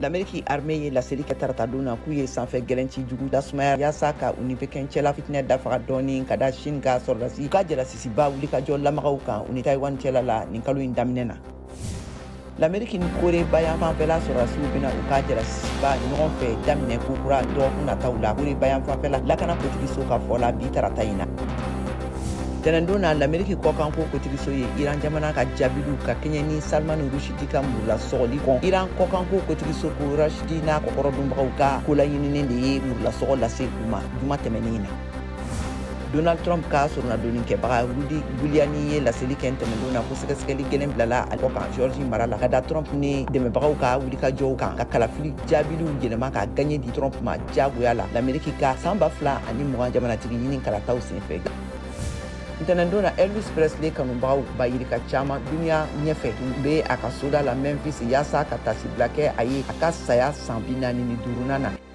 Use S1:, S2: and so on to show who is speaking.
S1: L'Amérique armée ye laseli kɛ taratadon na k'u ye sanfɛ gɛlɛnci jugu lasumaya yaasa ka u ni Pekin cɛla fitinɛ dafaga dɔɔni ka da Chine ka sɔrɔdasi ka jalasisiba wulikajɔ lamagaw kan u ni Taiwan cɛla la nin kalo in daminɛ na. L'Amérique ni Kore bayanfanfɛla sɔrɔdasiw bɛna u ka jalasisiba ɲɔgɔn fɛ daminɛ kokura dɔgɔkun nataw la Kore bayanfanfɛla lakana kotigiso ka fɔ la bi tarata in na. Tɛnɛndon na, Lameriki kɔkanko kotigiso ye Iran jamana ka jaabiliw ka kɛɲɛ ni Salman Rushdie ka murulasɔgɔli kɔn. Iran kɔkanko kotigiso ko Rushdie n'a kɔkɔrɔdonbagaw ka kolaɲininen de ye murulasɔgɔ lase u ma juma tɛmɛnen na. Donald Trump ka soronadonnikɛbaga Rudy Giuliani ye laseli kɛ ntɛnɛndon na ko sɛgɛsɛgɛli gɛlɛn bilala a kɔ kan Georgie mara la ka da Trump ni dɛmɛbagaw ka wulikajɔw kan ka kalafili jaabiliw yɛlɛma ka gaɲɛ di Trump ma jagoya la Lameriki ka san 2020 jamanatigi ɲini kalataw senfɛ. Ntɛnɛndon na, Elvis Presley kanubagaw ba yirika caman duniya ɲɛfɛ tun bɛ a ka soda la Memphis yaasa ka tasibila kɛ a ye a ka saya san 45nan na.